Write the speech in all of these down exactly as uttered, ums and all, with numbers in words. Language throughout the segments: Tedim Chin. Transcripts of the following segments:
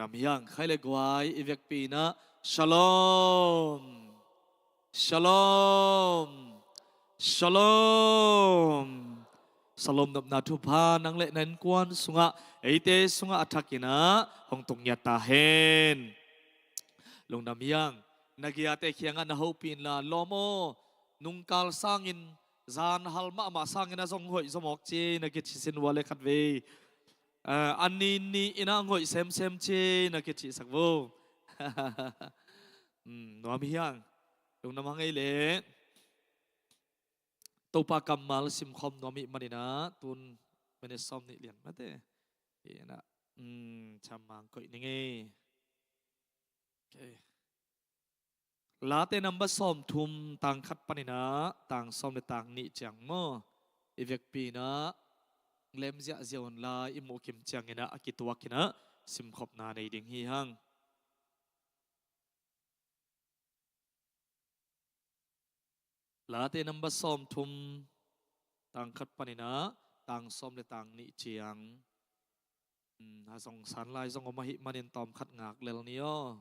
Nam hiang khai le guai i vekpi inah Shalom. Shalom. Shalom. Shalom nopna thupha nang le na innkuan sungah, eite sungah a thak inah hong tung ngiat ta hen. Lungdam hiang, na giate khiangah na hopih inla lawm aw, nungkal sangin zan hal mahmah sangin a zong hoih zaw mawk ci na kici sin ua le khatvei. Ah, a ni ni inah hoih semsem ci na kicihsak vo. Hmm, nuam hiang. Lungdam hang ei leh. Topa kammal simkhawm nuam ih maninah tun minute sawm nih lian mate. Inah, hmm, chamang koih ning ei. Okay. Late number sawmthum tang khat paninah tang sawm le tang nih ciang maw, i vekpi inah lem ziahziah unla i muhkim cianginah a kituak inah simkhopna nei ding hi hang. Late number sawmthum tang khat paninah tang sawm le tang nih ciang. Hmm, a zong san lai zong om ahih manin tawm khat ngak lel ni aw.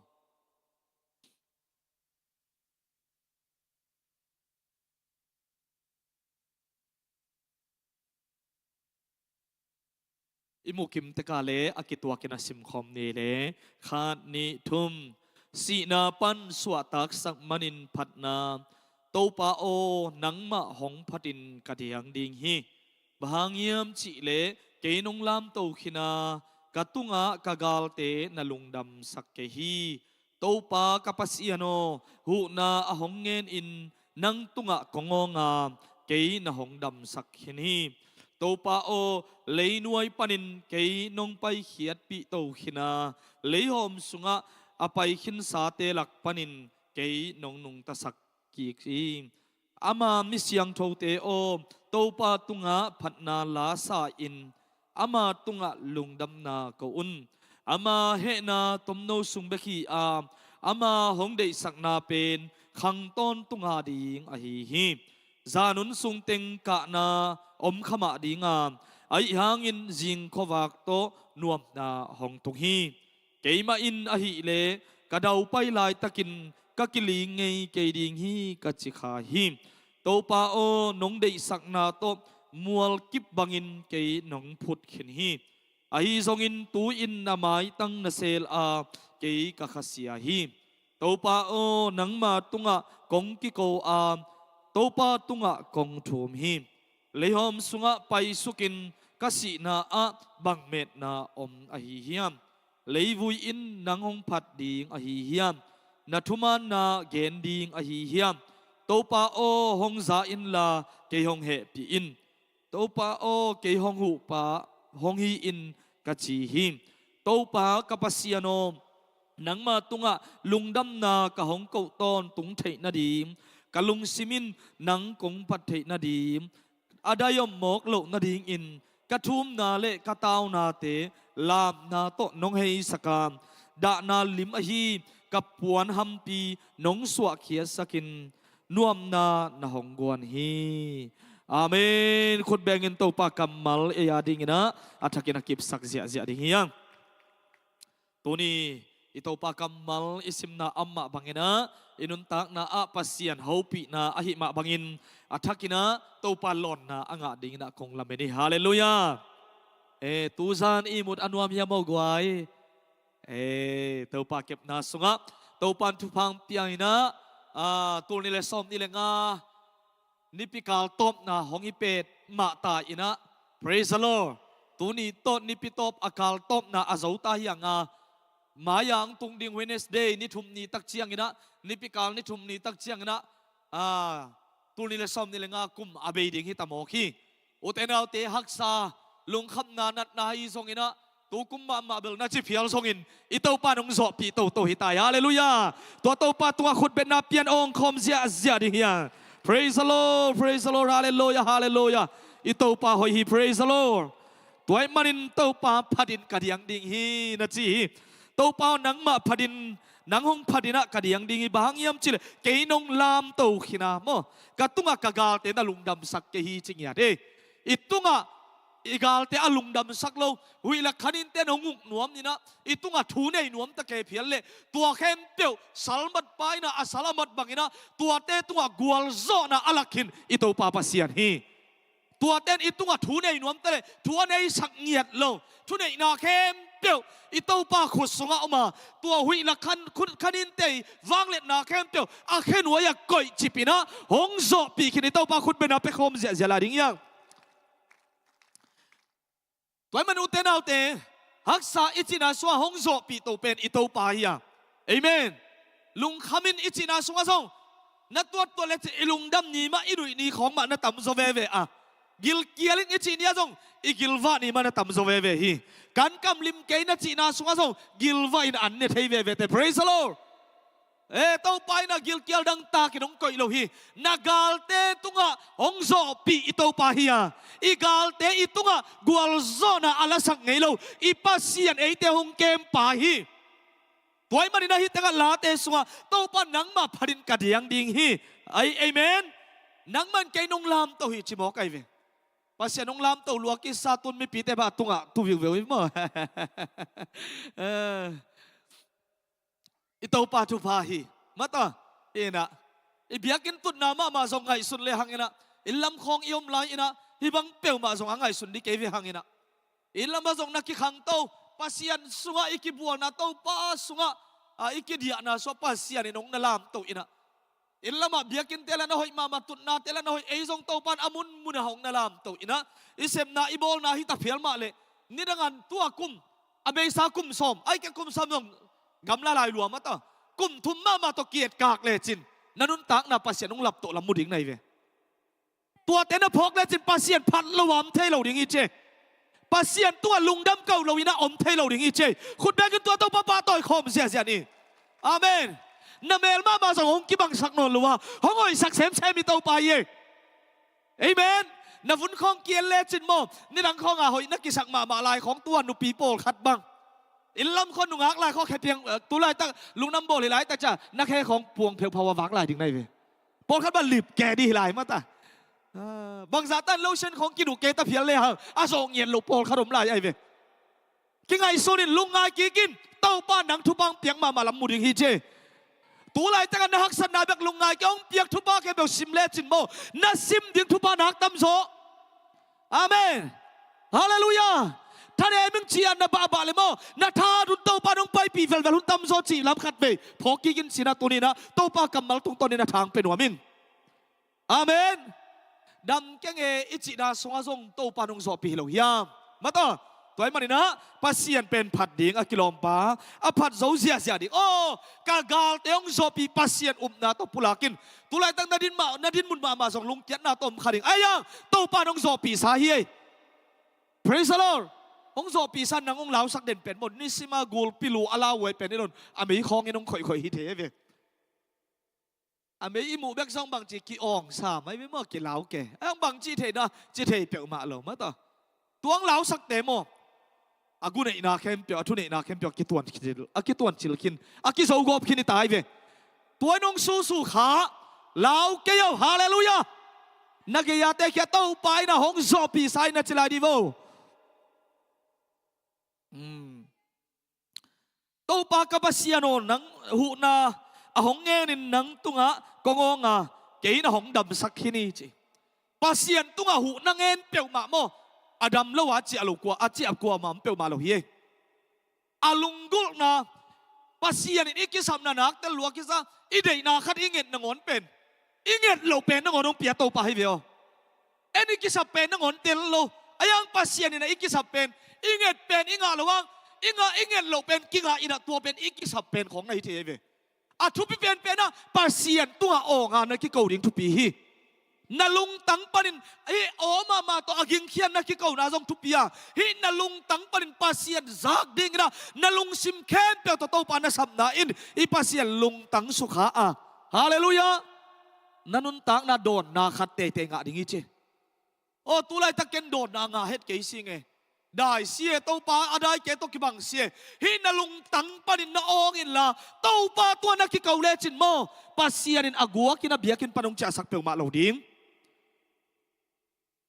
I mukim teka le a kituakin a simkhawm ni le, khat nih thum. Sihna pan suahtaksak manin phatna, Topa aw, nangmah hong phatin ka diang ding hi. Bang hang hiam cihleh kei nong lamto khin a, ka tungah ka galte na lungdamsak kei hi. Topa ka Pasian aw, huhna a hong ngenin nang tungah kong awng a, kei na hong damsak khin hi. Topa aw, leinuai panin kei nong paikhiatpih to khin a, leihawm sungah a paikhinsate lak panin kei nong nungtasak kik hi. Ama mi siangthote aw, Topa tungah phatna la sa-in ama tungah lungdamna ko un. Ama hehna tomno sung bek hi a, ama hong deihsakna pen khang tawntung a ding ahi hi. Zanun sungteng kahna om kha mah ding a, ahih hangin zing khuavak tawh nuamna hong tung hi. Keimah in ahih leh ka daupai laitakin ka kiling ngei kei ding hi, ka ci kha hi. Topa aw, nong deihsakna tawh mualkip bangin kei nong phut khin hi. Ahi zongin tu-in na maitang na sel a, kei ka khasia hi. Topa aw, nangma tungah kong kiko a, Topa tungah kong thum hi. Leihawm sungah paisukin ka sihna ah bang metna om ahi hiam? Leivui in nang hong phat ding ahi hiam? Na thumaanna gen ding ahi hiam? Topa aw, hong za inla kei hong hehpih in. Topa aw, kei hong huhpa hong hi in, ka ci hi. Topa ka Pasian aw, nangma tungah lungdamna ka hong koh tawntung theih nading, ka lungsim in nang kong phat theih nading, a daiawm mawk loh nadingin ka thumna le ka taunate lamna tawh nong heisak a, dahna lim ahi ka puan hampi nong suahkhiatsakin nuamna na hong guan hi. Amen. Khut bengin Topa kammal ei a dinginah a thakin a kipsak ziahziah ding hi hang. Tuni i Topa kammal i simna amah banginah i nuntakna ah Pasian hopihna ahih mah bangin a thakinah Topa lawnna a ngah dinginah kong lamen hi. Halleluiah. E, tuzan ihmut a nuam hiam aw guai? E, Topa kepna sungah Topa in thupha hong pia inah, a, tul nih le sawm nih le nga nipikal tawpna hong hi pet mah ta inah, praise the Lord. Tuni tawh nipi tawp a kal tawpna a zo ta hi hang a, mai-ah hong tung ding Wednesday ni thum ni tak cianginah, nipikal ni thum ni tak cianginah, a, tul nih le sawm nih le nga kum a bei ding hi ta mawk hi. Ute naute haksa, lungkhamna natna ahi zonginah, tukum mahmah bel na ci phial zongin i Topa in hong zawhpih toto hi ta hi. Halleluiah. Tua Topa tungah khutbetna pia in awngkhawm ziahziah ding hi hang. Praise the Lord, praise the Lord, halleluiah, halleluiah. I Topa hoih hi, praise the Lord. Tua ahih manin Topa phatin ka diang ding hi, na ci hi. Topa aw, nangmah phatin, nang hong phatinah ka diang ding hi. Bang hang hiam cihleh kei nong lamto khin a maw, ka tungah ka galte na lungdamsak kei hi, ci ngiat hi. I tungah i galte a lungdamsak lo, huih le khan innte in hong uk nuam in ah, i tungah thu nei nuam ta kei phial leh, tua khempeuh salmat pa in ah, a sal a mat bang in ah, tuate tungah gualzawhna a lak khin i Topa Pasian hi. Tuate in i tungah thu nei nuam ta leh, thu a neisak ngiat lo, thuneihna khempeuh i Topa khut sungah om a, tua huih le khan, khut khan innte i vangliatna khempeuh a khenuai ah koihcip in ah hong zawhpih khin i Topa khut bengah pia khawm ziahziah lai ding hi hang. Tua ahih manin ute naute, haksa i cihna sungah hong zawhpih to pen i Topa hi a. Amen. Lungkham in i cihna sungah zong, na tuattuat lecin i lungdam ni mah, i nuih ni khawng mah na tamzaw veve a. Gilkial in i cih ni ah zong, i gilvah ni mah na tamzaw veve hi. Kan kam lim kei na cihna sungah zong, gilvah in an ne thei vevete. Praise the Lord. E, Topa in ah gilkial dangtak in hong koih lo hi. Na galte tungah hong zawhpih i Topa hi a, i galte i tungah gualzawhna a lasak ngei lo i Pasian eite hong kempa hi. Tua ahih manin ah hih tengah Late sungah, Topa nangmah phatin ka diang ding hi. Ai, amen. Nangmah in kei nong lamto hi ci mawk ahi ve. Pasian hong lamto lua kisa tun mipite bang tungah tu viuveu hi maw. Eh. I Topa thupha hi. Mata, in ah, i biakinn tutna mahmah zong ngaihsun le hang in ah, inn lam khawng i om lai in ah, hih bang peuhmah zong a ngaihsun ding kei ve hang in ah. Inn lamah zong na kikhangto, Pasian sungah i kibualna, Topa sungah, a, i kidiahna sungah Pasian in hong na lamto in ah. Inn lamah biakinnte lah na hoih mahmah, tutnate lah na hoih, ei zong Topa in a munmun ah hong na lamto in ah, i sepna, i bawlna hi ta phial mah leh, nidang an tua kum, a beisa kum sawm, ahih kei leh kum sawm zong gamla lai lua mata, kum thum mahmah tawh kietkak lecin, na nuntakna Pasian hong laptoh lam mu ding na hi ve. Tuate na phawk lecin Pasian phat lo a om thei lo ding hi ci. Pasian tungah lungdam kauh lo in ah om thei lo ding hi ci. Khut bengin tua Topa pahtawi khawm ziahziah ni. Amen. Na mel mahmah zong hong kibangsak nawn lo a, hong hoihsak semsem i Topa hi e. Amen. Na vun khawng ki-en lecin maw, nidang khawng a hoih na kisak mahmah lai khawng, tua nupi pawlkhat bang, inn lam khawng nungak lai khawng khe piang, eh, tu laitak lungdam bawl hi laitak ciang na khe khawng puang pheuphau a vak lai ding na hi ve. Pawlkhat bang lip kei ding hi lai mata. Ah, bangzah tan lotion khawng kiduh kei ta phial le hang, a zawh ngiat loh pawlkhat om lai ahi ve. Kingaihsun in, lungngai kik in, Topa nang thupha hong piak mahmah lam mu ding hi ci. Tu laitak a na haksatna bek lungngai kei, hong piak thupha khempeuh sim lecin maw, na sim ding thupha nak tamzaw. Amen. Halleluiah. Thanem ing ci-in na bahbah leh maw, na thahat un Topa in hong paipih velvel hun tamzaw cih lam khatvei phawk kik in ci-in ah tuni-in ah Topa kammal tungtawn in ah tha hong pia nuam ing. Amen. Dam keng e i cihna sungah zong Topa in hong zawhpih hi lo hiam? Mata, tua ahih manin ah Pasian pen phat ding a kilawmpa, a phat zo ziahziah ding. Aw, ka galte hong zawhpih Pasian upna tawh pulak in. Tu laitak na din mah, na din mun mahmah zong lungkiatna tawh om kha ding. Ahi hang Topa in hong zawhpihsa hi ei. Praise the Lord. Hong zawhpihsa, nang hong lausak den pen maw, nisim a gulpi lu a lauhuai pen i lon a mei khawng in hong khoihkhoih hi thei hi ve. A mei i muh bek zong bangci ki-awngsa mai ve maw, kilau ke. Ang bangci theihna ci thei peuhmah lo mata. Tua hong lausakte maw, a guneihna khempeuh, a thuneihna khempeuh a kituancil, a kituancil khin, a kizogawp khin hi ta hi ve. Tua in hong susu kha, lau kei o. Halleluiah. Na gei-ate kiang Topa in ah hong zawhpihsa in na ci lai dih vo. Hmm. Topa ka Pasian aw, nang huhna a hong ngenin nang tungah kong awng a, kei na hong damsak khin hi ci. Pasian tungah huhna ngen peuhmah maw, a dam lo a ciah lo kua, a ciah kuamah om peuhmah lo hi. A lunggulhna, Pasian in i kisapna nak tel lua kisa, i deihna khat i nget nangawn pen, i nget loh pen nangawn hong pia Topa hi ve aw. En i kisap pen nangawn tel lo. Ahi hang Pasian in ah i kisap pen, i nget pen i ngah loh hang, i ngah, i nget loh pen kingah in ah tua pen i kisap pen khawng na hi thei hi ve. A thupi penpen ah Pasian tungah awng a na kiko ding thupi hi. Na lungtang panin hih aw mahmah tawh a gingkhian na kikona zong thupi a, hih na lungtang panin Pasian zak dingin ah na lungsim khempeuh tawh Topa na sapna in i Pasian lungtang sukha a, halleluiah, na nuntakna dawnna khat teitei ngah ding hi ci. Aw, tu laitak ken dawnna ngah het kei sing e. Dai si e, Topa a dai kei tawh kibang si e. Hih na lungtang panin na awng inla, Topa tungah na kiko lecin maw, Pasian in a guakin a biakinn pan hong ciahsak peuhmah lo ding.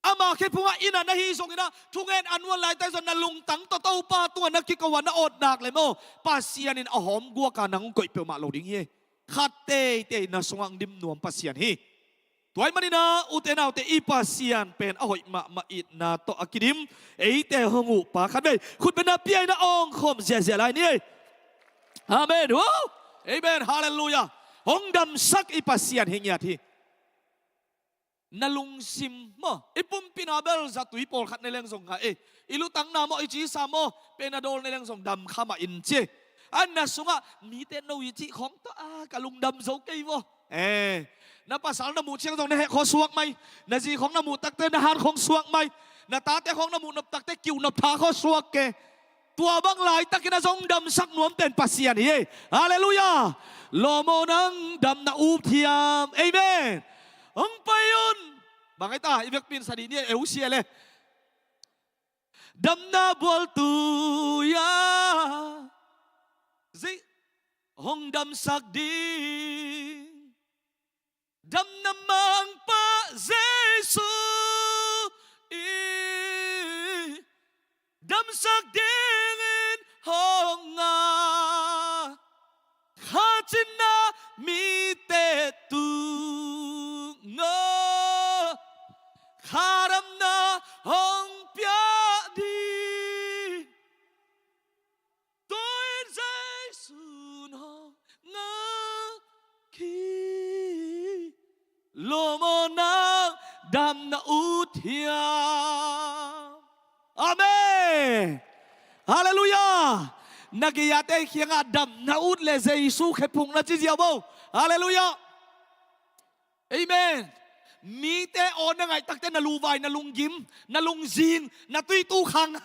Ama khephungah inn ah na hi zongin ah, thungen a nuan laitak zong na lungtang tawh Topa tungah na kiko a na awtnak le maw, Pasian in a hawm guak a nang hong koih peuhmah lo ding hi. Khat teitei na sungah hong dim nuam Pasian hi. Tua ahih manin ah, ute naute, i Pasian pen a hoih mahmah, itna tawh a kidim, eite hong uhpa khat vei khutbetna pia in ah awngkhawm ziahziah lai ni. Amen. Wow! Amen. Halleluiah. Hong damsak i Pasian hi ngiat hi. Na lungsim maw, i pumpi na bel zatui pawlkhat ne leng zong ngah e. I lutang na maw, i cisa maw, pen a dawl ne leng zong dam kha mah in ci. A na sungah mite no i cih khawng tawh a ka lungdam zo kei vaw. Eh, na pasal na muh ciang zong na heh khawng suak mai. Na zi khawng na muh takte na han khawng suak mai. Na tate khawng na muh nop takte kiuh nop tha khawng suak ke. Tua bang laitakin a zong damsak nuam pen Pasian hi. Halleluiah. Lawm aw, nang damna up thiam. Amen. Hong pai un. Bang ai ta, i vekpi in sa dih ni, eu sia le. Damna bualtu ia, zei hong damsak ding. Damna mangpa Jesu i damsak dingin hong ngak. Kha cina mite tungah kha damna hong pia ding. Tua in Jesu in hong ngak hi. Lawm aw, nang damna ut hiam. Amen. Halleluiah. Na gei-ate kiangah damna ut le Jesu khephung na ci ziau bo. Halleluiah. Amen. Mite aw na ngaih takte na luvai, na lunggim, na lungzing, na tuitu khang.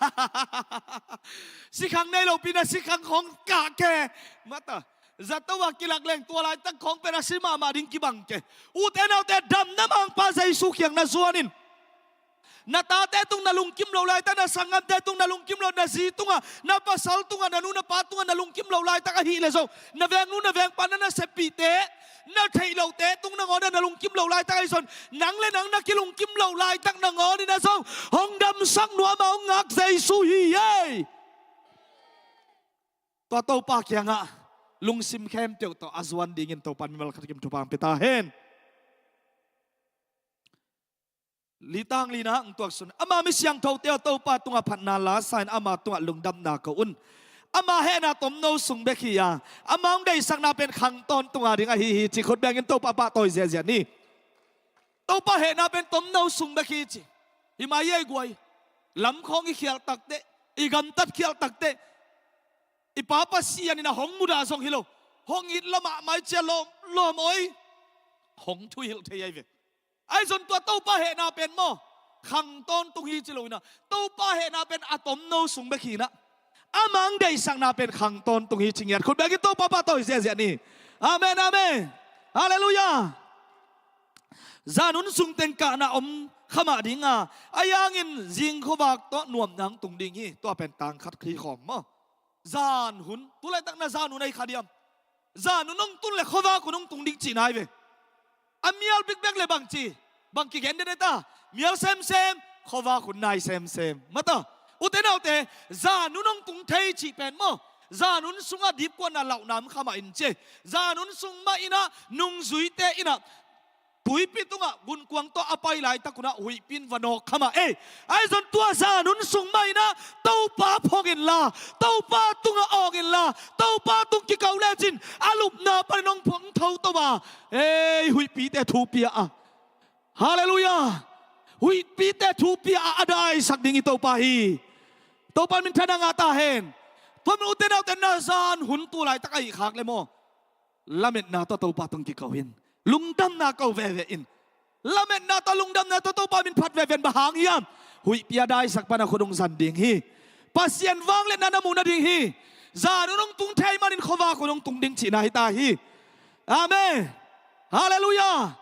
Sikhang nei lopi na sikhang khawng kah ke. Mata. Zato a kilak leng tua laitak khawng pen a si mahmah ding kibang ke. Ute naute, damna mangpa Jesu kiang na zuan in. Na tate tung na lungkim lo laitak, na sanggamte tung na lungkim lo, na zi tungah, na pasal tungah, na nu na pa tungah na lungkim lo laitak ahih leh zong, na vengnu na vengpa, na naseppihte, na theih lote tung nangawn ah na lungkim lo laitak ahi zong, nang le nang na kilungkim lo laitak nangawn in a zong hong damsak nuam a hong ngak Jesu hi ei. Tua Topa kiangah lungsim khempeuh tawh a zuan dingin Topa in mimal khat kim thupha hong pia ta hen. Litang lina hong tuak sun. Ama mi siangthote aw, Topa tungah phatna la sa in ama tungah lungdamna ko un. Ama hehna tomno sung bek hi a, ama hong deihsakna pen khang tawntung a ding ahi hi ci khut bengin Topa pahtawi ziahziah ni. Topa hehna pen tomno sung bek hi ci. Hi mai ei guai. Lam khawng i khialh takte, i gamtat khialh takte, i Pa Pasian in a hong mudah zong hi lo, hong it lamah mai cia lawm, lawm oi. Hong thuhilh thei ahi ve. Ahi zong tua Topa hehna pen maw, khang tawntung hi ci lo in a, Topa hehna pen a tomno sung bek hi in a, ama hong deihsakna pen khang tawntung hi ci ngiat khut bengin Topa pahtawi ziahziah ni. Amen, amen. Halleluiah. Zan hun sung teng kahna om kha mah ding a, ahi hangin zing khuavak tawh nuamna hong tung ding hi. Tua pen tang khat khi khawm maw. Zan hun, tu laitak na zan hun ahi kha diam? Zan hun hong tun le khuavak hun hong tung ding cihna hi ve. A mial bikbek le bang ci, bang kigen den e ta? Mial semsem, khuavak hun nai semsem. Mata, ute naute, zan hun hong tung thei cih pen maw, zan hun sungah dipkuatna lauhna om kha mah in ci. Zan hun sung mah in a, nungzuite in a, tuipi tungah gunkuang tawh a pai laitak un a huihpi in va nawk kha mah ei. Ahi zong tua zan hun sung mah in a Topa phong inla, Topa tungah awng inla, Topa tung kiko lecin a lupna panin hong phong thotho a, ei, huihpite thu pia a. Halleluiah. Huihpite thu pia a, a daisak ding i Topa hi. Topa minthanna ngah ta hen. Tua min ute naute, na zan hun tu laitak ahi khak le maw, lametna tawh Topa tung kiko in. Lungdamna ko veve in. Lametna tawh lungdamna tawh Topa min phat veve in, bang hang hiam? Huihpi a daisak pan a khut hong zan ding hi. Pasian vangliatna na muh nading hi. Zan hun hong tung thei manin khuavak hun hong tung ding cihna hi ta hi. Amen. Halleluiah.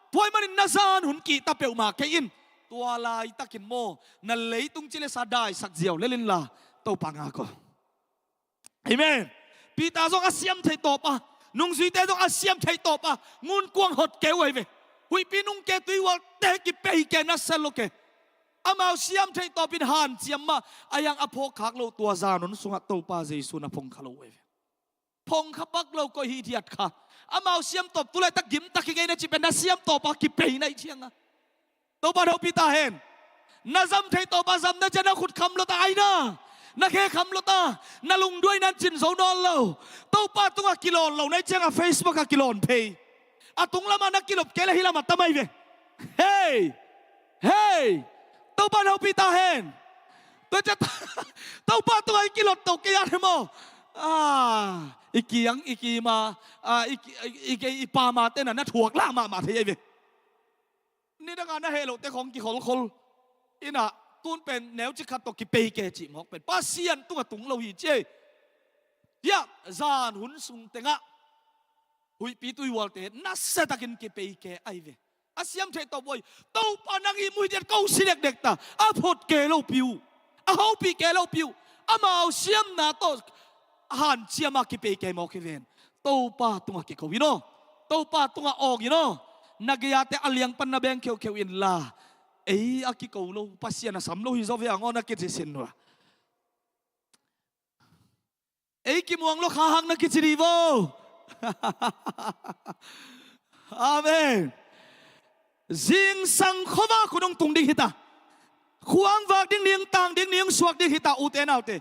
Tua ahih manin na zan hun kihta peuhmah kei in. Tua laitakin maw, na leitung cilesa daisak ziau lel inla, Topa ngak aw. Amen. Peter zong a siam theih tawp a, nungzuite zong a siam theih tawp a, ngunkuang hot keu ahi ve. Huihpi nungke tuihualte kipei ke, na sel lo ke. Amau siam theih tawpin hanciam mah, a hiang a phawkkhak loh tua zan hun sungah Topa Jesu na phongkha lo uh hi ve. Phongkha pak lo koih hi diat kha. Amau siam tawp tu laitak gimtak hi kei na cih pen na siam tawpa kipei na hih cianga Topa hopih ta hen. Na zam theih tawpa zam na ciang na khut kham lo ta, aina na khe kham lo ta, na lungduai nan cin zo nawn lo. Topa tungah kilawn lo na hih cianga Facebook ah kilawn phei. A tung lamah na kilop kei le hih lamah tam ahi ve. Hei! Hei! Topa hopih ta hen. Tua ciang Topa tungah i kilot to kei a hi maw? Ah, i kiang i kima, ah, i, i, i, i pamate na na thuak lah mahmah thei ahi ve. Nidanga na heh lohte khong kikholkhol. Ina tun pen neucik khat tawh kipei ke cih mawk pen Pasian tungah tung lo hi ci ei. Hiah zan hun sung tengah huihpi tuihualte nasiatakin kipei ke ahi ve. A siam theih tawp uh ahi. Topa nang ihmu hi diat ko si dekdek ta. A phot ke lopi uh, a hopih ke lopi uh, amau siamna tawh hanciam a kipei ke mawk hi ven. Topa tungah kiko in aw. Topa tungah awng in aw. Na gei-ate a liang pan na beng kheukheu inla, ei a kiko lo, Pasian a sam lo hi zaw ve ang aw na kici sin uh a. Ei kimuang lo kha hang na kici dih vo. Amen. Zingsang khuavak hun hong tung ding hita. Khuang vak ding ni, tang ding ni, suak ding hita ute naute.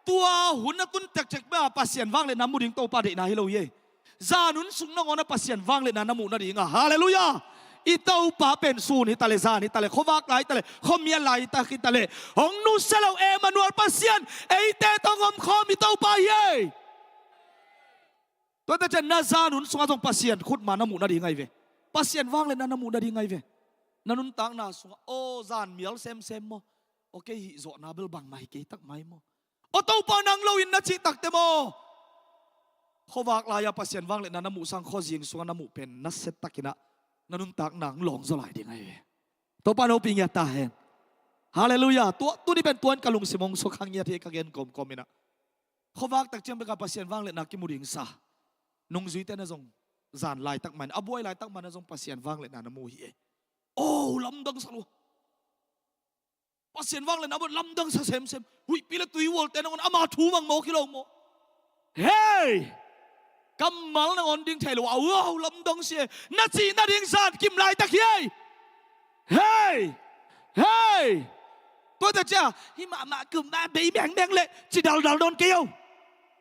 Tua hun a tun tektek bek a Pasian vangliatna mu ding Topa deihna hi lo hi ei. Zan hun sung nangawn a Pasian vangliatna na muh nadinga, halleluiah. I Topa pen sun hita le, zan hita le, khuavak lai hita le, khuamial laitak hita le, hong nusia lo Emmanuel Pasian eite tawh hong omkhawm i Topa hi ei. Tuate ciang na zan hun sungah zong Pasian khutma na muh nading ahi ve. Pasian vangliatna na muh nading ahi ve. Na nuntakna sungah aw zan mial semsem maw? Aw kei hih zawhna bel bangmah hi kei tak mai maw? Aw Topa nang lo in na cih takte maw? Khuavak lai-a Pasian vangliatna na muh sang khuazing sungah na muh pen nasiatakin ah na nuntakna hong lawng zaw lai ding ahi ve. Topa hopih ngiat ta hen. Halleluiah. Tua tuni pen tuan ka lungsim hong suak kha ngiat hi ka gen kawmkawm in ah. Khuavak tak ciang bek a Pasian vangliatna kimu ding sa. Nungzuite na zong zan laitak man, a buai laitak man na zong Pasian vangliatna na mu hi ei. Aw lamdang sa lua. Pasian vangliatna bawh lamdang sa semsem. Huihpi le tuihualte nangawn ama thu mang mawk hi lo maw? Hei! Kammal nangawn ding thei lo a, wow, lamdang si e. Na cih nading zan kim laitak hi ei. Hei! Hei! Tuate ciang hih mahmah kum mah bei mengmeng leh ci daldal nawn kei o.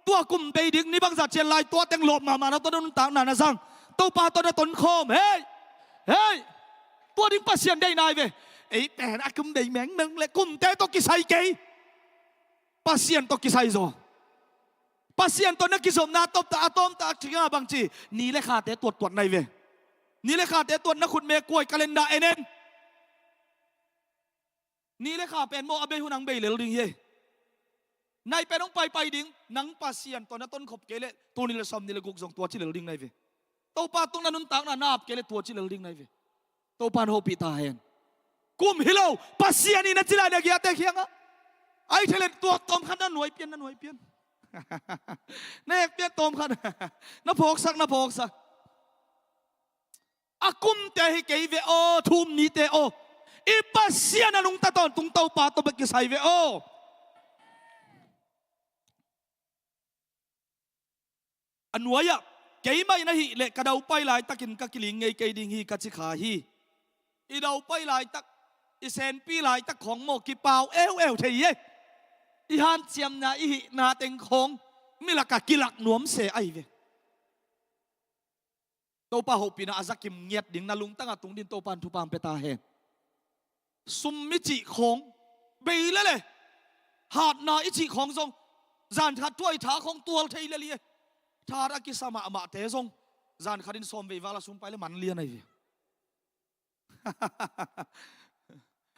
Tua kum bei ding ni bangzah cian lai tua teng lawp mahmah na tua na nuntakna na zang. Topa tawh na tonkhawm. Hei! Hei! Tua ding Pasian deihna hi ve. Ei pen a kum bei mengmeng le kumte tawh kisai kei. Pasian tawh kisai zaw. Pasian tawh na kizopna a tawpta a tawmta a khinga bangci ni le khate tuattuatna hi ve. Ni le khate tuat na khutme kuai calendar en en. Ni le kha pen maw a bei hun ang bei lel ding hi ei. Nai pen hong paipai ding, nang Pasian tawh na tonkhop kei leh tul nih le sawmnih le guk zong tua ci lel ding na hi ve. Topa tung na nuntakna na ap kei leh tua ci lel ding na hi ve. Topa hopih ta hen. Kum hi lo, Pasian in na ci lai na giate khiangah. Ai thei leh tua tawmkhat na nuai pian, na nuai pian. Na hek pian tawmkhat. Na phawksak, na phawksak. A kumte hi kei ve aw, thu um nite aw. I Pasian a nungta tawntung Topa tawh bek kisai ve aw. A nuai-ah keimah in ahih leh ka daupai laitakin ka kiling ngei kei ding hi ka ci kha hi. I daupai laitak, i senpi laitak khawng maw kipau eueu thei hi. I hanciamna, i hihna teng khawng mi lakah kilak nuam se ahi ve. Topa hopihna a zakim ngiat ding na lungtangah tung din Topa in thupha hong pia ta hen. Sum i cih khawng bei lele, hatna i cih khawng zong zan khat thuai tha khawng tual thei lel hi. Tha a kisa mahmahte zong zan khatin sawm vei val a sum pai le man lian ahi ve.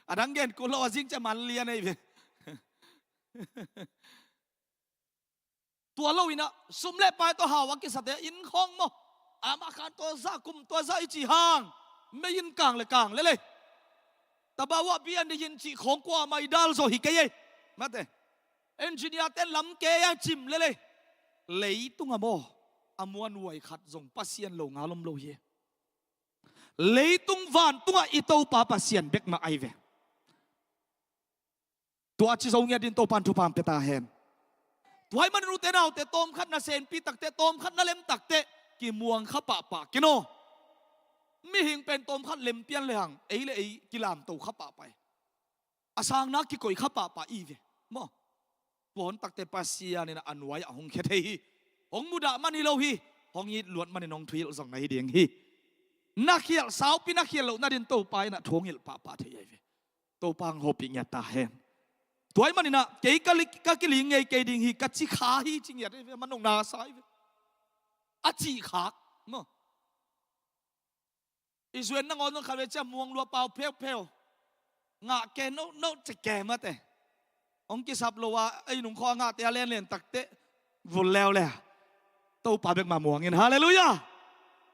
A dang gen kul lo a zing ciang man lian ahi ve. Tua lo inah sum le pai tawh hau a kisate inn khawng maw, amah khan tua zah kum tua zah i cih hang mei in kang le kang lele. Tabawa bian dih in cih khawng kuamah i dal zaw hi kei ei. Mate engineer ten lam kei a cim lele. Leitung a maw, a muanhuai khat zong Pasian lo ngal om lo hi. Leitung vantungah i Topa Pasian bek mah ahi ve. Tua a ci zo ngiat dingin Topa'n thupha hong pia ta hen. Tua ahih manin ute naute, tawmkhat na senpi takteh, tawmkhat na lem takteh, kimuang kha pahpah ken aw. Mihing pen tawmkhat lem pian le hang, ei le ei kilamto kha pahpah hi. A sangna kikoih kha pahpah i ve maw. Tua hun takteh Pasian in a nuai-ah hong khia thei hi. Hong mudah man hi lo hi. Hong it luat manin hong thuhilh zong na hi ding hi. Na khialh, saupi na khialh loh nadingin Topa in a thu hong hilh pahpah thei ahi ve. Topa hong hopih ngiat ta hen. Tua ahih manin a, kei ka li-, ka kiling ngei kei ding hi, ka ci kha hi ci ngiat ahi ve, man hong na sa ahi ve. A cih khak maw. I zuan nangawn zong khat vei ciang muang lua pau pheupheu. Ngah ke no, no, ci ke mate. Hong kisap lo a, ei nung khua ngahte a lenlen takteh vul leuleu. Topa bek mah muang in, halleluiah.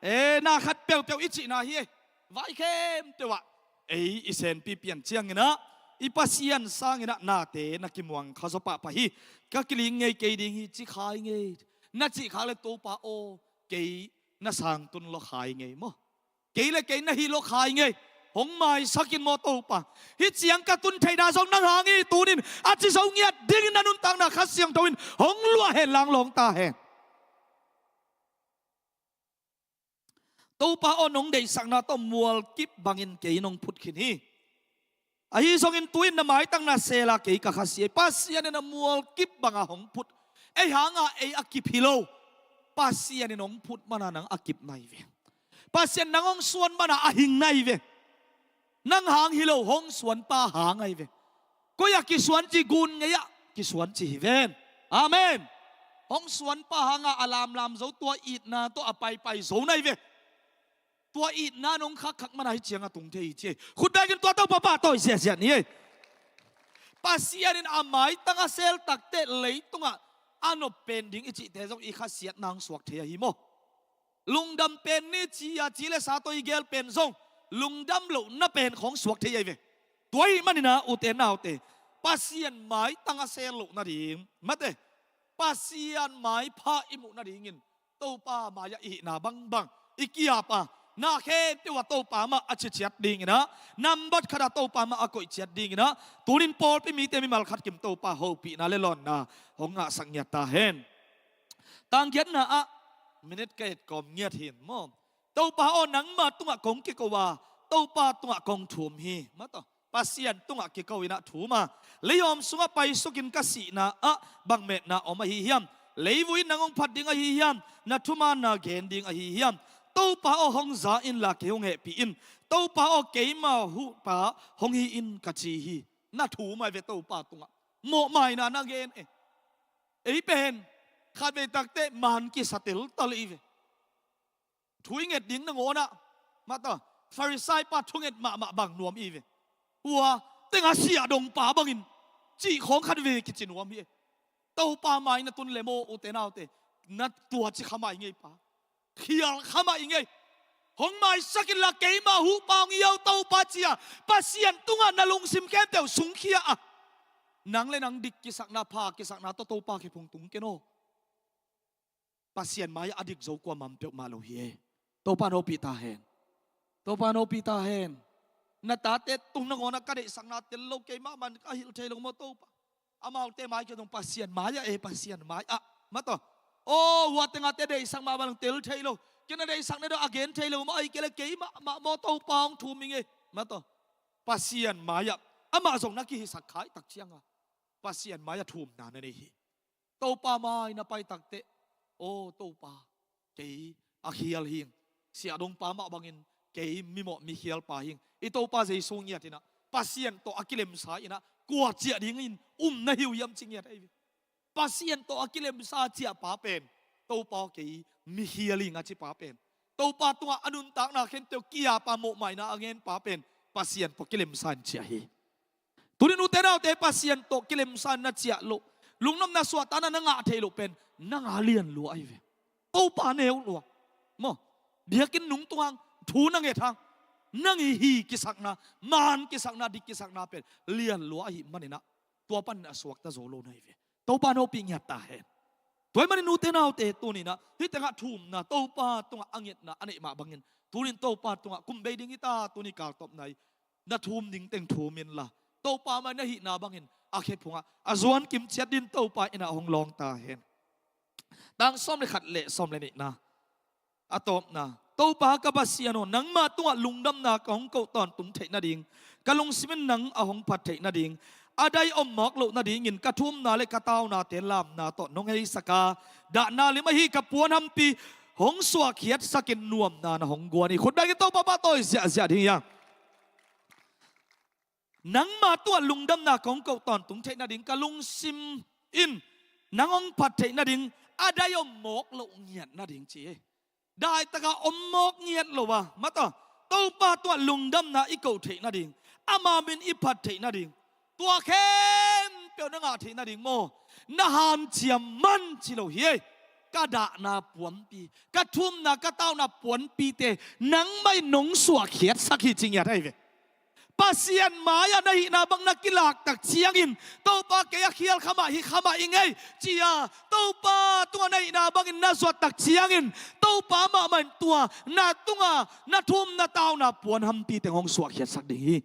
E, na khat peuhpeuh i cihna hi e. Vai khempeuh ah ei i senpi pian ciangin a, i Pasian sangin a nate na kimuang kha zaw pahpah hi. Ka kiling ngei kei ding hi ci kha i ngei. Na cih khak le Topa aw, kei na sang tun lo kha i ngei maw. Kei le kei na hi lo kha i ngei. Hong maisak in maw Topa. Hih ciang ka tun theihna zong nang hang hi, tunin a ci zo ngiat dingin na nuntakna Kha Siangtho in hong luah hen, lang lawng ta hen. Topa aw, nong deihsakna tawh mualkip bangin kei nong phut khin hi. Ahi zongin tu-in na maitang na sel a kei ka khasia hi. Pasian in a mualkip banga hong phut. Ei hanga ei a kip hi lo. Pasian in hong phut mana nang a kip na hi ve. Pasian nang hong suan mana a hing na hi ve. Nang hang hi lo, hong suanpa hang ahi ve. Koi-ah kisuan ci? Gun ngei-ah kisuan ci hi ven. Amen. Hong suanpa hanga a lamlam zo, tua itna tawh a paipai zo na hi ve. Tua itna nong khakkhak mana hih ciang a tung thei hi ci. Khut bekin tua Topa pahtawi ziahziah ni. Pasian in a maitang a sel takteh leitungah a nop pen ding i cihte zong i khasiatna hong suak thei ahi maw. Lungdam pen ni ci-a ci le sa tawh i gel pen zong lungdam lohna pen khawng suak thei ahi ve. Tua ahih manin a ute naute, Pasian maitang a sel loh nading, mate, Pasian maipha i muh nadingin Topa mai-ah i hihna bangbang i ki-ap a, na khempeuh ah Topa mah a ci ciat dingin a, nambat khat ah Topa mah a koih ciat dingin a, tunin pawlpi mite mimal khat kim Topa hopihna le lawnna hong ngahsak ngiat ta hen. Tanggiatna ah minit ka et kawm ngiat hi maw. Topa aw, nangma tungah kong kiko a, Topa tungah kong thum hi, mah tawh. Pasian tungah kiko in a thum a, leihawm sungah paisukin ka sihna ah bang metna om ahi hiam? Leivui in nang hong phat ding ahi hiam? Na thuman na gen ding ahi hiam? Topa aw, hong za inla kei hong hehpih in. Topa aw, keima huhpa hong hi in ka ci hi. Na thum ahi ve Topa tungah. Mawhmaina na gen e. Ei pen khatvei takteh man kisa teltal i ve. Thu i nget ding nangawn ah, mah tawh, Farisai pa thunget mahmah bang nuam i ve. Ua tengah siahdongpa bangin cih khawng khatvei kici nuam hi e. Topa mai na tun le maw ute naute, na tua ci kha mah i ngei pa. Khial kha mah i ngei. Hong maisak inla keima huhpa hong hi aw Topa ci-a Pasian tungah na lungsim khempeuh sungkhia a, nang le nang dik kisakna, pha kisakna tawh Topa khe phung tung ken aw. Pasian mai-ah a dik zo kuamah peuhmah lo hi e. Topa hopih ta hen. Topa hopih ta hen. Na tate tung nangawn ah ka deihsakna tel lo, keimah man ka hilh thei lo maw Topa. Amaute mai kei zong Pasian mai-ah e, Pasian mai-ah, mah tawh. Aw, hua tengahte deihsak mah bang tel thei lo. Kei na deihsak ne dong a gen thei lo maw, ahi kei le keimah mah maw Topa hong thum i ngei, mah tawh. Pasian mai-ah amah zong na kihisak kha i tak cianga Pasian mai-ah thumna na nei hi. Topa mai na pai takteh, aw Topa, kei a khial hing, siahdongpa mah bangin kei mimawh mikhialpa hing, i Topa Jesu ngiat in a, Pasian tawh a kilemsa in a, kua ciah dingin um na hi uh hiam ci ngiat ahi ve. Pasian tawh a kilemsa ciahpa pen Topa aw, kei mikhial hing a cipa pen, Topa tungah a nuntakna khempeuh ki-ap a, mawhmaina a ngenpa pen Pasian tawh kilemsa in ciah hi. Tunin ute naute, Pasian tawh kilemsa na ciah loh, lungnopna suahtakna na ngah theih loh pen nang a lian lua ahi ve. Topa neu lua maw. Biakinn nung tung hang, thu na nget hang, nang i hi kisakna, man kisakna, dik kisakna pen lian lua ahih manin a, tua panin a suakta zo lo na hi ve. Topa hopih ngiat ta hen. Tua ahih manin ute naute, tunin a hih tengah thumna, Topa tungah a ngetna a neih mah bangin, tunin Topa tungah kum bei ding hi ta, tuni kaltawpna hi. Na thum ding teng thum inla, Topa mah na hihna bangin a khe phungah a zuan kim ciat din Topa in a hong lawng ta hen. Tang sawm le khat le sawm le nihna. A tawpna, Topa ka Pasian aw, nangma tungah lungdamna ka hong koh tawntung theih nading, ka lungsim in nang a hong phat theih nading, a dai om mawk loh nadingin ka thumna le ka taunate lamna tawh nong heisak a, dahna lim ahi ka puanhampi hong suahkhiatsakin nuamna na hong guan hi. Khut bengin Topa pahtawi ziahziah ding hi hang. Nangma tungah lungdamna kong koh tawntung theih nading, ka lungsim in nang hong phat theih nading, a dai om mawk loh ngiat nading ci hi. Daitaka om mawk ngiat lo a, mataw, Topa tungah lungdamna i koh theih nading, ama min i phat theih nading, tua khempeuh na ngah theih nading maw, na hanciam man ci lo hi. Ka dahna puanpi, ka thumna, ka tauna puanpite nangmah in nong suahkhiatsak hi ci ngiat ahi ve. Pasian mai-ah na hihna bang na kilak tak ciangin, Topa kei a khial khamah hi khamah i ngei ci-a, Topa tungah na hihna bangin na zuat tak ciangin, Topa mahmah in tua na tungah na thum na tauna puanhampi teng hong suahkhiatsak ding hi.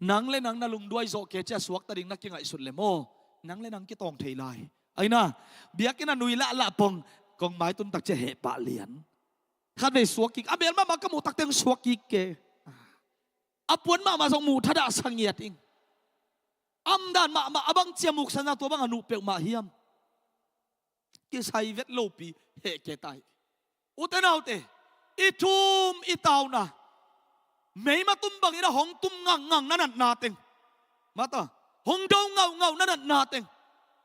Nang le nang na lungduai zawh kei ci-a suakta ding na kingaihsut le maw, nang le nang kitawng thei lai. Ahi na, biakinn a nui lahlah pong kong maitun tak ci-a heh pah lian. Khatvei suak kik, a mel mahmah ka muh tak teng suak kik ke. A puan mahmah zong muh thadah sa ngiat ing. Amdan mahmah a bang ci-a muksanna tua bang a nuh peuhmah hiam? Kisai vet lopi heh ke tai. Ute naute, i thum i tauna, meima tum bangin a hong tum ngangngang na natna teng, mata, hong do ngauhngauh na natna teng,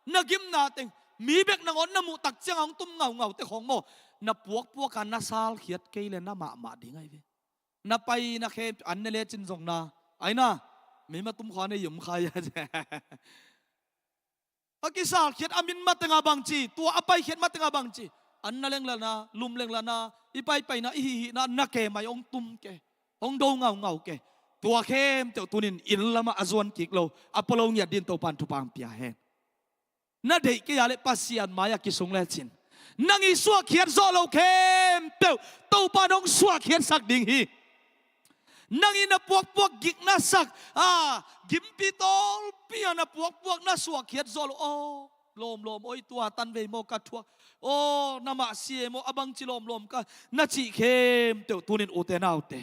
na gimna teng, mi bek nangawn na muh tak ciang a hong tum ngauhngauh te khawng maw, na puakpuak a na salkhiat kei le na mahmah ding ahi ve. Na pai na khe an ne lecin zong na, ahi na, meima tum khua nei yum khai a. A kisalkhiat a min mateng a bang ci, tua a paikhiat mateng a bang ci, an na leng la na, lum leng la na, i paipaina, i hihihna na ke mai hong tum ke, hong do ngauhngauh ke. Tua khempeuh tunin inn lamah a zuan kik lo, a pua lo ngiat din Topan thupha hong pia hen. Na deih kei a leh Pasian mai-ah kisung lecin, nang i suahkhiat zawh lo khempeuh Topan hong suahkhiatsak ding hi. Nang i na puakpuak gik na sak, a, gimpi tawlpi a na puakpuak na suahkhiat zawh lo, aw, lawmlawm, oi, tua tan vei maw ka thuak, aw, na mah si e maw, a bangci lawmlawm ka, na cih khempeuh tunin ute naute,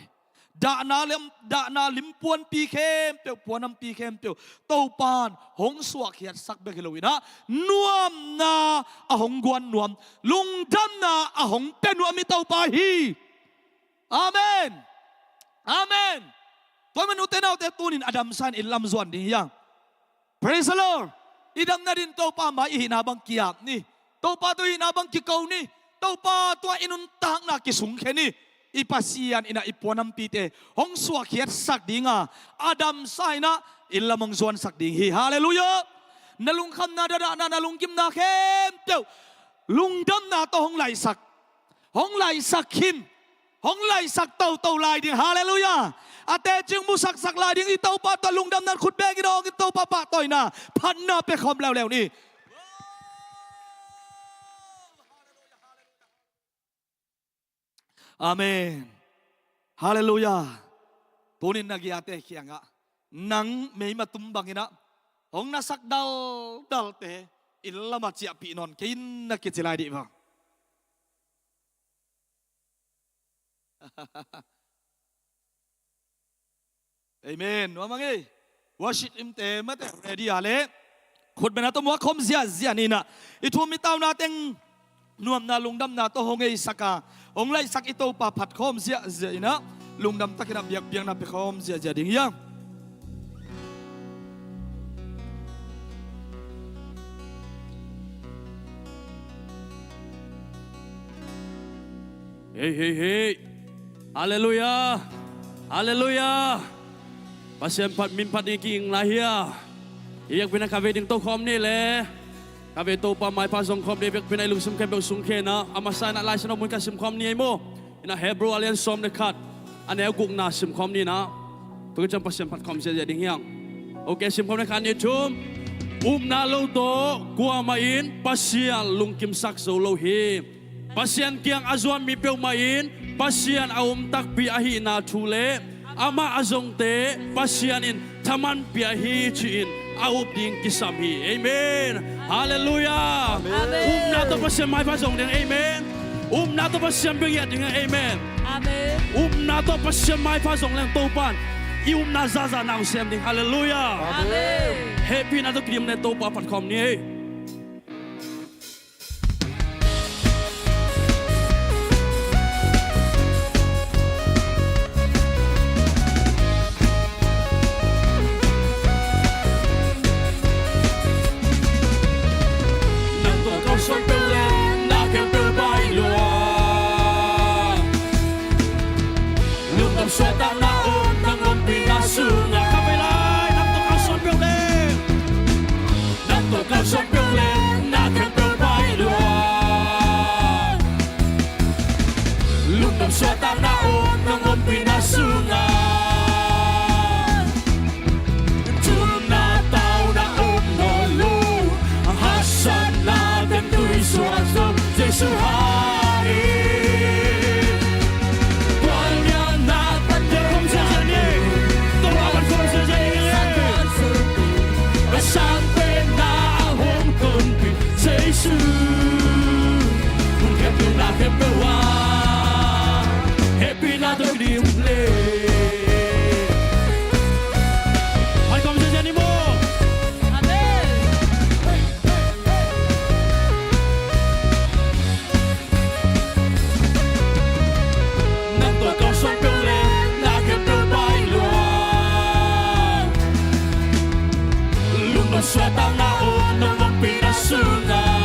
dahna lim, dahna limpuanpi khempeuh, puanhampi khempeuh Topan hong suahkhiatsak bek hi lo in ah, nuamna a hong guan nuam, lungdamna a hong pia nuam i Topa hi. Amen. Amen. Tua man ute naute tunin a damsa in inn lam zuan ding hi hang. Praise the Lord. I dam nadin Topa mai i hihna bang ki-ap ni. Topa tungah i hihna bang kiko ni. Topa tungah i nuntakna kisungkhia ni. I Pasian in ah i puanhampite hong suahkhiatsak ding a, a damsa in ah inn lam hong zuansak ding hi. Halleluiah. Na lungkhamna, na dahna, na lunggimna khempeuh lungdamna tawh hong laisak, hong laisak khin, hong laisak toto lai ding. Halleluiah. A teci hong musaksak lai ding i Topa tawh lungdamna in khut bengin hong, i Topa pahtawina, phatna pia khawm leuleu ni. Amen. Halleluiah. Tunin na giate kiangah, nang meima tum bangin ah hong na sak daldalte inn lamah ciahpih nawn kei in, na kici lai dih bang. Amen. Nuam ang ei. Worship teamte mate ready a leh, khut bengin a tawh muak khawm ziahziah ni in ah, i thum i tauna teng nuamna lungdamna tawh hong heisak a, hong laisak i Topa phat khawm ziahziah in ah, lungdam takin ah biakpiakna pia khawm ziahziah ding hi hang. Hei, hei, hei. Halleluiah. Halleluiah. Pasian phat, min phat ding ki-ing lai hi a. I biakpiakna ka vei ding to khawm ni leh, ka vei Topa maipha zong khawm ding, biakpiakna i lungsim khempeuh sungkhia in ah, a masa in ah Lai Siangtho mun ka sim khawm ni ei maw. In ah Hebrew a lian sawm le khat, a neu gukna sim khawm ni in ah, tua ciang Pasian phat khawm ziahziah ding hi hang. Ok, sim khawm ni, khat, nih, thum. Upna lo tawh kuamah in Pasian lungkimsak zo lo hi. Pasian kiang a zuan mi peuhmah in Pasian a um takpi ahihna thu le amah a zongte Pasian in thaman pia hi ci-in a up ding kisam hi. Amen. Halleluiah. Amen. Upna tawh Pasian maipha zong ding. Amen. Upna tawh Pasian benghiat ding. Amen. Amen. Upna tawh Pasian maipha zong leng Topan i upna zaza nang sem ding. Halleluiah. Amen. Hehpihna tawh kidim le Topa phat khawm ni. Nang tawh kalsuan peuh leh na khempeuh pai lua. Lungdam suahtakna om nang ompihna sungah. Ka vei lai, nang tawh kalsuan peuh leh. Nang tawh kalsuan peuh leh na khempeuh pai lua. Lungdam suahtakna om nang ompihna sungah. Thumna tauna om nawn lo. Haksatna teng tui suak zo Jesu hai. Tua nialna tang khawm ziahziah ni. Tua van khawm ziahziah ni. A sangpenna a hong tonpih Jesu. Hun khempeuh na khempeuh ah hehpihna tawh kidim le. Hai khawm ziahziah ni maw. Amen. Nang tawh kalsuan peuh leh na khempeuh pai lua. Lungdam suahtakna om nang ompihna sungah.